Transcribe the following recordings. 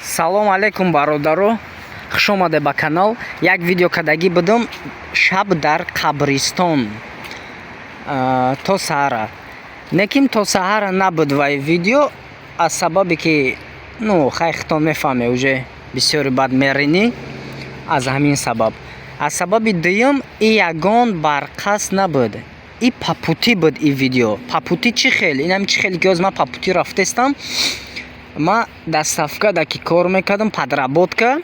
Салом алейкум, бародаро, хуш омаде ба канал. Як видео кардагӣ будам, шаб дар қабристон то саҳара. Лекин то саҳара набуд вай видео, аз сабабе ки, ну, хай, хитон мефаҳме, уже бисёри бад меринӣ. Аз ҳамин сабаб, аз сабаби дуюм, и ягон барқасд набуд, и по пути буд. И видео по пути чӣ хел, инам чӣ хеле ки ҳоз ман по пути рафтестам. Ман доставкада ки кор мекардам, подработка,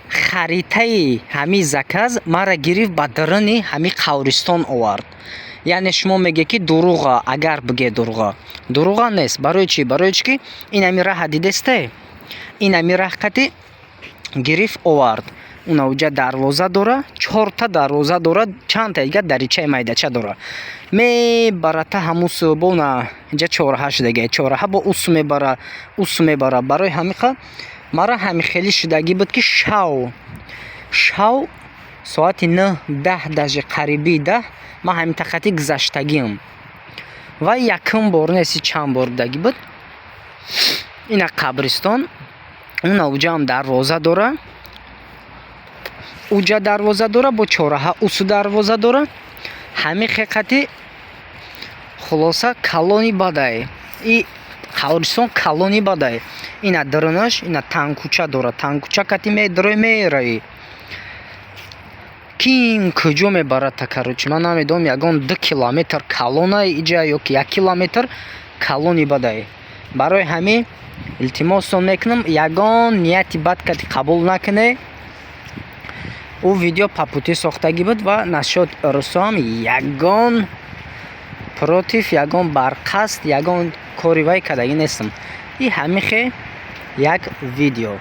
харитаи ҳамин заказ маро гирифт, ба даруни ҳамин қабристон овард. Яъне шумо мегӯед, ки дурӯға. Агар бигӯед дурӯға, дурӯға нест. Барои чӣ? Барои чӣ ки ин ҳамин раҳа дидесте, ин ҳамин раҳ қати гирифт, овард. Уна уҷа дарвоза дора, чорта дарвоза дора, чандта дига даричаи майдача дора, мебарата ҳамун сӯ. Бо на инҷа чораҳа шудагия, чораҳа бо усу мебара, усу мебара. Барои ҳамиқа мара ҳамин хеле шудагӣ буд, ки шав шав соати 9, 10, даже қариби 10 ман ҳамин тақати гузаштагиам. Ва якум бор нест, чанд бор будагӣ буд. Ина қабристон, уна уҷаам дарвоза дора, уҷа дарвоза дора, бо чораҳа усу дарвоза дора. Ҳамин хеқати, хулоса, калони бадай и қабристон, калони бадай. Ина дарунаш, ина тангкӯча дора, тангкӯча кати медарои, меравӣ, ким куҷо мебарад. Короче, ман намедонам, ягон 2 километр калона иҷа ё ки 1 километр, калони бадай. Барои ҳамин илтимостон мекунам, ягон нияти бад кати қабул накунед. Ӯ видео по пути сохтагӣ буд ва насчёт русоам ягон против, ягон барқасд, ягон кори вай кардагӣ нестам. И ҳамихе як видео,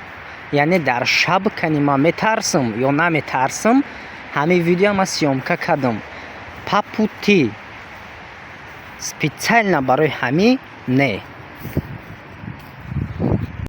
яъне дар шаб кани ман метарсам ё наметарсам, ҳамин видео ман съёмка кардам по пути, специально барои ҳамин не.